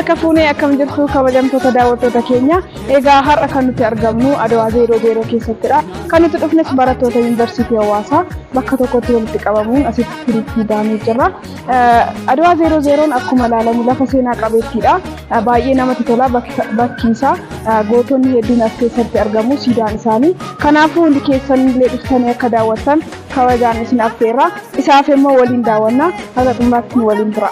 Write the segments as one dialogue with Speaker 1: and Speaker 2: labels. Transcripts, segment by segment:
Speaker 1: Harka fuunee akkam jirtu kabajamtoota daawwattoota keenya. Egaa har'a kan nuti argamnu Adawaa 00 keessattidha. Kan nuti dhufnes barattoota Yuunivarsiitii Hawaasaa bakka tokkotti walitti qabamuun asitti tiriippii baanee jirra. Adawaa 00 akkuma ilaalamu lafa seenaa qabeettiidha. Baay'ee namatti tola bakki isaa. Gootonni hedduun as keessatti argamu siidaan isaanii. Kanaafuu hundi keessan illee dhuftanii akka daawwattan kabajaan isin affeerra. Isaaf immoo waliin daawwanna. Haga xumuraatti nu waliin tura.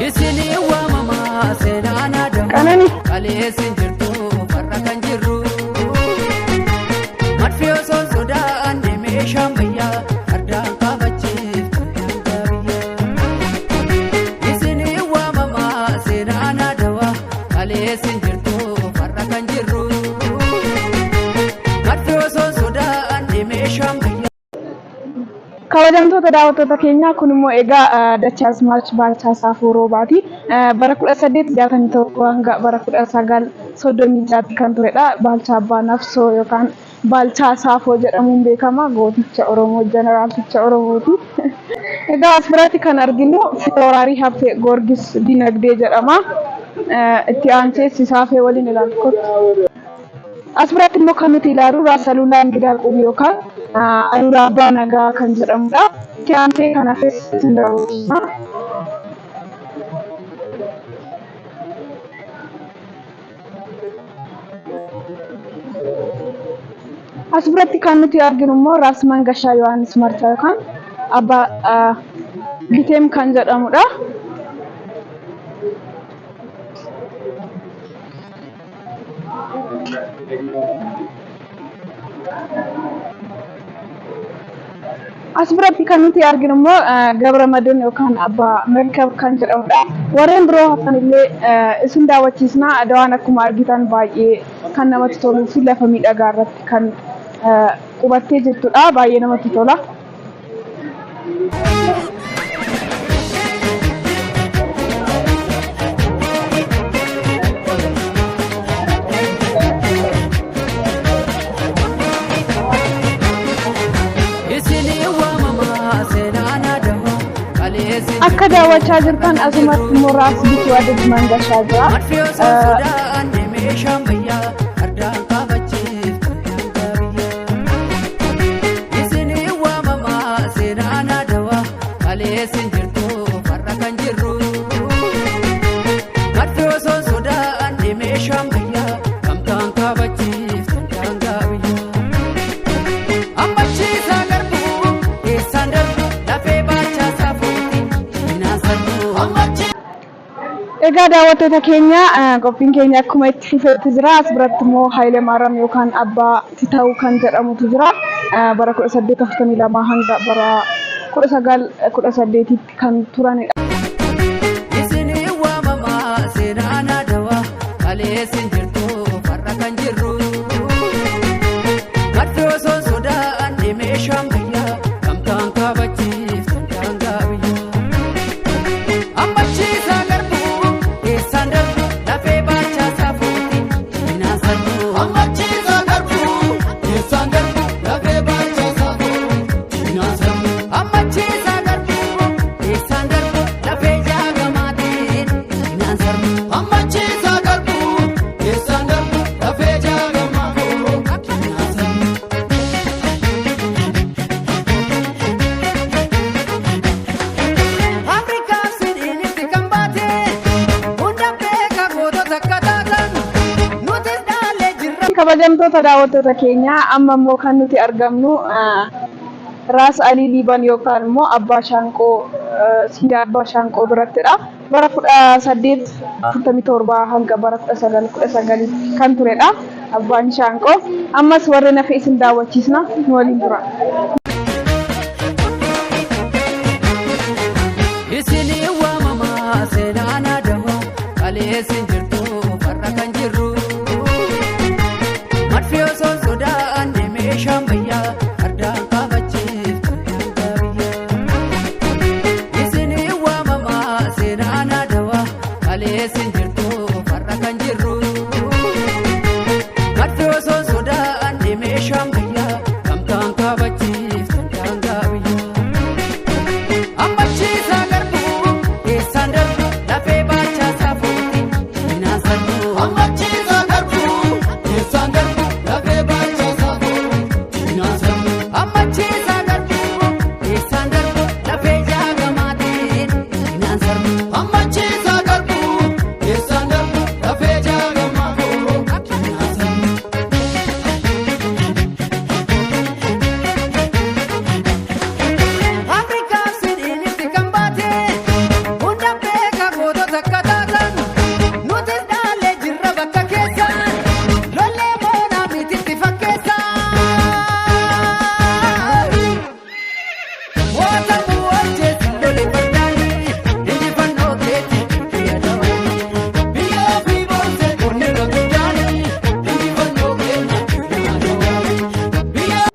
Speaker 2: Isinii waamamaa seenaan adamaa
Speaker 1: Qanani.
Speaker 2: kaleessin jirtu farra kan jirru. Marfi osoo sodaanne meeshaan bayyaa fardaan kabachiiftu hunda biyyaa. Isinii waamamaa seenaan adawaa kaleessin jirtu farra kan jirru. Marfi osoo sodaanne meeshaan bayyaa.
Speaker 1: Kabajamtoota daawwattoota keenyaa kun immoo egaa Dachaazmaach Baalchaa Saafoo Roobaati. Bara 1861 hanga bara 1936 kan turedha. Baalchaa Abbaa Nafsoo yookaan Baalchaa Saafoo jedhamuun beekama. Gooticha Oromoo, jeneraalticha Oromooti. Egaa as biratti kan arginu Fitawraarii Habtee Goorgis Dinagdee jedhama. Itti aansee Sisaafee waliin ilaalu. As biratti immoo kan nuti ilaallu Raas Aluulaa Ingidaa Qubii yookaan Aluulaa Abbaa Nagaa kan jedhamudha. Itti aansee kan hafes isin daawwachiisna. As biratti kan nuti arginu immoo Raas Mangashaa Yohaannis Marcaa yookaan Abbaa Biteem kan jedhamudha. As biratti kan nuti arginu immoo Gabra Madin yookaan Abbaa Merkab kan jedhamudha. Warreen biroo hafan illee isin daawwachiisna. Adawaan akkuma argitan baay'ee kan namatti toluu fi lafa miidhagaa irratti kan qubattee jirtudha. Baay'ee namatti tola.
Speaker 2: Isinii waamamaa seenaan adawaa kaleessin
Speaker 1: Akka daawwachaa jirtan asumatti immoo Raas Bitwaded Mangashaa jira.
Speaker 2: Marfi osoo sodaanne meeshaan bayyaa fardaan kabachiiftu hunda biyyaa. Isinii waamamaa seenaan adawaa kaleessin jirtu farra kan jirru. Marfi osoo sodaanne meeshaan bayyaa gamtaan kabachiiftu hunda biyyaa. Ammachiisaa garbuu eessaan darbu lafee baachaa saafuuti minaan sarbuu.
Speaker 1: Egaa daawwattoota keenya qophiin keenya akkuma itti fufetti jira. As biratti immoo Haayile Maariyaam yookaan Abbaa Titawuu kan jedhamutu jira. Bara 1842 hanga bara 1918tti kan turanidha.
Speaker 2: Isinii waamamaa seenaan adawaa kaleessin jirtu farra kan jirru. Marfi osoo sodaanne meeshaan bayyaa gamtaan kabachiiftu daangaa biyyaa. Ammachiisaa garbuu eessaan darbu lafee baachaa saafuuti minaan sarbuu.
Speaker 3: Ammachiisaa garbuu eessaan darbu lafee baachaa saafuu minaan sarbuu.
Speaker 2: Ammachiisaa garbuu eessaan darbu lafee jaagamaatiin minaan sarbuu.
Speaker 3: Ammachiisaa garbuu eessaan darbu lafee jaagamaa minaan sarbuu.
Speaker 2: Afrikaaf siinitti kan baate hunda beeka gootota akka taatan nutis dhaalee jirra.
Speaker 1: Kabajamtoota daawwattoota keenyaa amma immoo kan nuti argamnu Raas Alii Liiban yookaan immoo Abbaa Shaanqoo siidaa Abbaa Shaanqoo birattidha. Bara 1847 hanga bara 1919 kan turedha. Abbaan Shaanqoo. Ammas warreen hafe isin daawwachiisna nu waliin tura.
Speaker 2: Isinii waamamaa seenaan adawaa kaleessin jirtu farra kan jirru. Marfi osoo sodaanne meeshaan bayyaa fardaan kabachiiftu hunda biyyaa. Isinii waamamaa seenaan adawaa kaleessin jirtu farra kan jirru. Marfi osoo sodaanne meeshaan bayyaa gamtaan kabachiiftu daangaa biyyaa. Ammachiisaa garbuu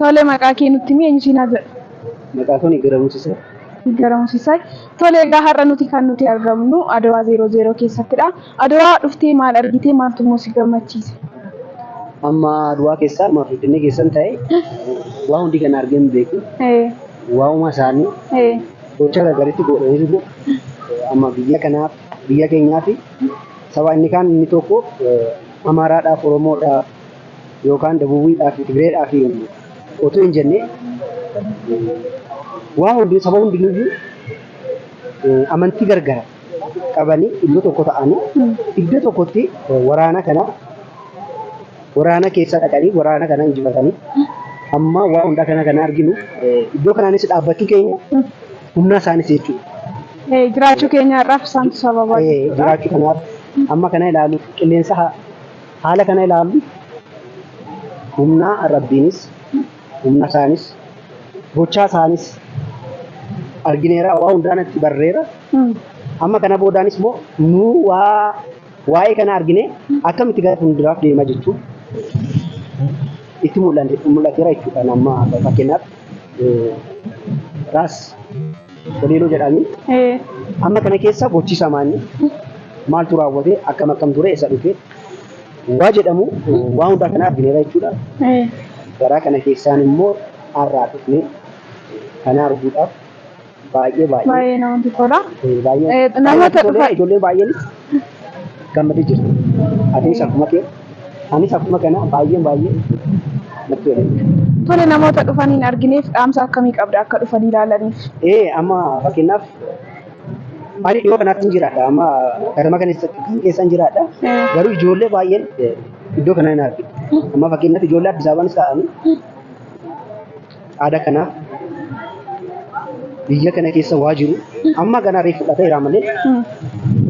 Speaker 1: Tole, maqaa kee nutti himi, eenyu siin haa jedhu?
Speaker 4: Maqaa koon Garamuu Siisay.
Speaker 1: Garamuu Siisay. Tole, egaa har'a nuti kan nuti argamnu Adawaa 00 keessattidha. Adawaa dhuftee maal argitee, maaltu immoo si gammachiise?
Speaker 4: Amma Adwaa keessaa, amma Finfinnee keessan ta'e, waa hundi kan argee hin beeku. Waa'uma isaanii gocha gargaritti godhanii jiru. Amma biyya kanaaf, biyya keenyaaf saba inni kaan inni tokko Amaaraadhaaf, Oromoodhaaf yookaan Dabuubiidhaaf, Tigireedhaaf otoo hin jenne, waa hundi saba hundinuyyuu amantii gargara qabanii iddoo tokko ta'anii iddoo tokkotti waraana keessa dhaqanii waraana kana injifatanii amma waa hundaa kana kana arginu, iddoo kanaanis dhaabbachuu keenya humna isaanis jechuudha.
Speaker 1: Jiraachuu keenya har'aaf isaantu sababa jechuudha.
Speaker 4: Jiraachuu kanaaf amma kana ilaalu, qilleensa haala kana ilaalu, humna rabbiinis, humna isaanis, gochaa isaanis argineera, waa hundaan itti barreera. Amma kana boodaanis immoo nu waa waa'ee kana argine akkamitti gara fuulduraaf deema jechuun itti mul'ateera jechuudha. Amma fakkeenyaaf Raas Waliiloo jedhanii amma kana keessa gochi samaanii maaltu raawwate, akkam akkam ture, eessa dhufe waa jedhamu, waa hundaa kana argineera jechuudha. Garaa kana keessaan immoo har'aa dhufnee kana arguudhaaf baay'ee baay'ee
Speaker 1: Baay'ee namatti tola.
Speaker 4: Baay'ee
Speaker 1: Namoota
Speaker 4: tolee, ijoolleen baay'eenis gammadee jirti. Atis akkuma kee, anis akkuma kana baay'een baay'ee natti tole.
Speaker 1: Tole, namoota dhufanii hin argineef dhaamsa akkamii qabda akka dhufanii ilaalaniif?
Speaker 4: Amma fakkeenyaaf ani dhiyoo kanatti hin jiraadha. Amma katama kana keessa hin jiraadha. Garuu ijoollee baay'een iddoo kana hin argine. Amma fakkeenyaaf ijoollee Addis Ababaanis ta'anii aadaa kanaaf biyya kana keessa waa jiru amma kana reefu fudhateera malee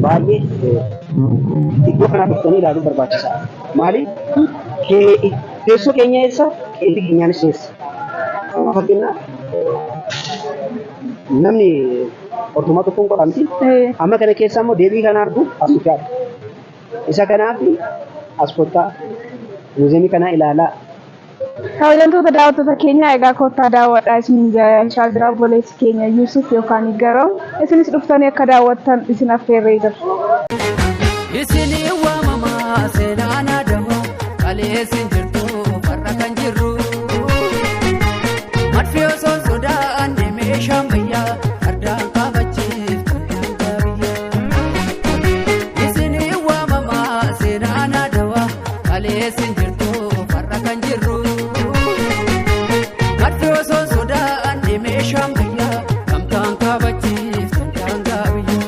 Speaker 4: baay'ee iddoo kanaa dhuftanii ilaaluun barbaachisaadha. Maaliif, teessoo keenya eessa, qe'ee keenyaanis eessa. Amma fakkeenyaaf namni ortomaa tokkoon qoramti. Amma kana keessa immoo deebii kana arguuf as dhufaadha. Isa kanaaf as kottaa, muuziyeemii kana ilaalaa.
Speaker 1: Kabajamtoota daawwattoota keenya, egaa kottaa daawwadhaa isin jechaa jira obboleessi keenya Yusuf yookaan Garam. Isinis dhuftanii akka daawwattan isin affeerree jira.
Speaker 2: Isinii waamamaa seenaan Adawaa, kaleessin jirtu, farra kan jirru. Marfi osoo sodaan meeshaan bayyaa fardaan kaabachiif biyya. Isinii waamamaa seenaan Adawaa, kaleessin jirtu, farra kan jirru. Marfi osoo sodaan meeshaan bayyaa gamtaan kaabachiif daangaa biyya.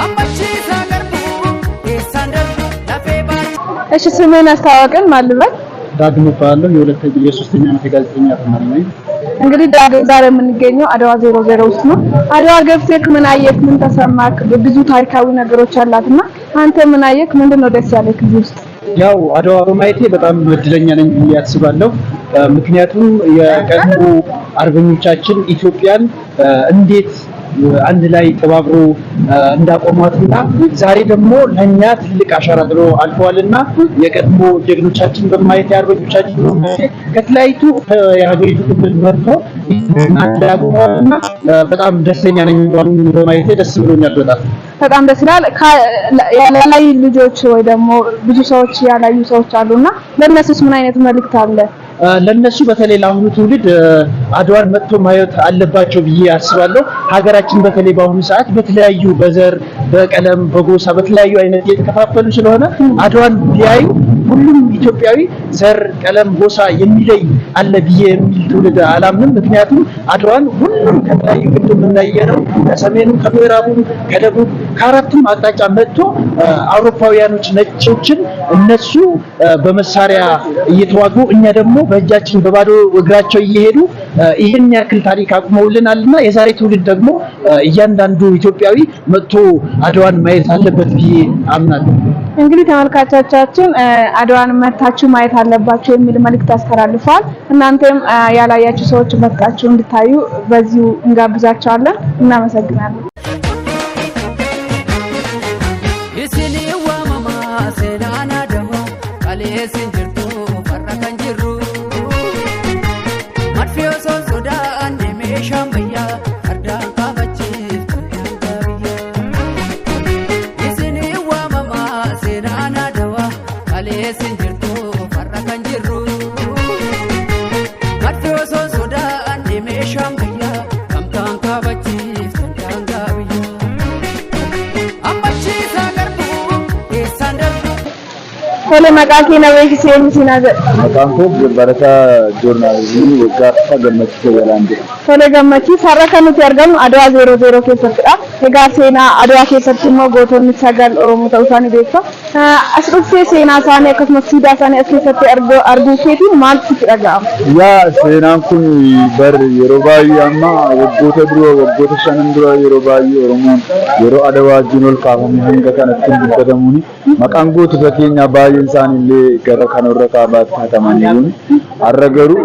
Speaker 2: Ammachiisaa garbuu keessaan darbu lafee baachuu.
Speaker 1: እሺ፣ ስምህን አስተዋወቅን፣ ማን ልበል?
Speaker 5: ዳግም እባላለሁ። የሁለተኛ የሶስተኛ ዓመት የጋዜጠኛ ተማሪ ነኝ።
Speaker 1: እንግዲህ ዳግም፣ ዛሬ የምንገኘው አድዋ 00 ውስጥ ነው። አድዋ ገብተህ ምን አየህ? ምን ተሰማክ? ብዙ ታሪካዊ ነገሮች አላትና አንተ ምን አየህ? ምንድን ነው ደስ ያለህ እዚህ ውስጥ?
Speaker 5: ያው አድዋ በማየቴ በጣም እድለኛ ነኝ ብዬ አስባለሁ። ምክንያቱም የቀድሞ አርበኞቻችን ኢትዮጵያን እንዴት አንድ ላይ ተባብሮ እንዳቆሟትና ዛሬ ደግሞ ለእኛ ትልቅ አሻራ ጥሎ አልፈዋልና የቀድሞ ጀግኖቻችን በማየት፣ የአርበኞቻችን በማየቴ፣ ከተለያዩ የሀገሪቱ ክፍል መጥቶ አንድ ላይ አቁመዋልና በጣም ደስተኛ ነኝ። በማየቴ ደስ ብሎኛል በጣም።
Speaker 1: በጣም ደስ ይላል። ያላዩ ልጆች ወይ ደግሞ ብዙ ሰዎች ያላዩ ሰዎች አሉና ለእነሱስ ምን አይነት መልእክት አለ?
Speaker 5: ለነሱ፣ በተለይ ለአሁኑ ትውልድ አድዋን መጥቶ ማየት አለባቸው ብዬ አስባለሁ። ሀገራችን በተለይ በአሁኑ ሰዓት በተለያዩ በዘር፣ በቀለም፣ በጎሳ በተለያዩ አይነት እየተከፋፈሉ ስለሆነ አድዋን ቢያዩ ሁሉም ኢትዮጵያዊ ዘር፣ ቀለም፣ ጎሳ የሚለይ አለ ብዬ የሚል ትውልድ አላምንም። ምክንያቱም አድዋን ሁሉም ከተለያዩ ቅድም እንዳየነው ከሰሜኑ፣ ከምዕራቡም፣ ከደቡብ፣ ከአራቱም አቅጣጫ መጥቶ አውሮፓውያኖች ነጮችን እነሱ በመሳሪያ እየተዋጉ እኛ ደግሞ በእጃችን በባዶ እግራቸው እየሄዱ ይህን ያክል ታሪክ አቁመውልናልና የዛሬ ትውልድ ደግሞ እያንዳንዱ ኢትዮጵያዊ መጥቶ አድዋን ማየት አለበት ብዬ አምናለሁ።
Speaker 1: እንግዲህ ተመልካቾቻችን አድዋን መታችሁ ማየት አለባችሁ የሚል መልእክት አስተላልፈዋል። እናንተም ያላያችሁ ሰዎች መጥታችሁ እንድታዩ በዚሁ እንጋብዛችኋለን። እናመሰግናለን።
Speaker 2: Isinii waamamaa seenaan Adawaa, kaleessin jirtu, farra kan jirru.
Speaker 1: Tole, maqaa kee na beeksisi, eenyu siinaa jedha.
Speaker 6: Maqaan koo barataa joornaalizimii waggaa afuraffaa Gammachiisa Jalaan jedhama.
Speaker 1: Tole Gammachiis, har'a kan nuti argamnu Adwaa 00 keessattidha. Egaa seenaa Adwaa keessatti immoo gootonni sagal Oromoo ta'uu isaanii beekta. As dhuftee seenaa isaanii akkasumas siidaa isaanii as keessatti arguu keetiin maaltu sitti dhaga'ama?
Speaker 6: Yaa, seenaan kun bar yeroo baay'ee amma waggoota dura, waggoota 5n dura, yeroo baay'ee Oromoon yeroo Adawaa wajjin ol kaafamee hanga kanatti hin dubbatamuuni maqaan gootota keenyaa baay'een isaanii illee gara kanarra kaabaatti hatamaniiru. Har'a garuu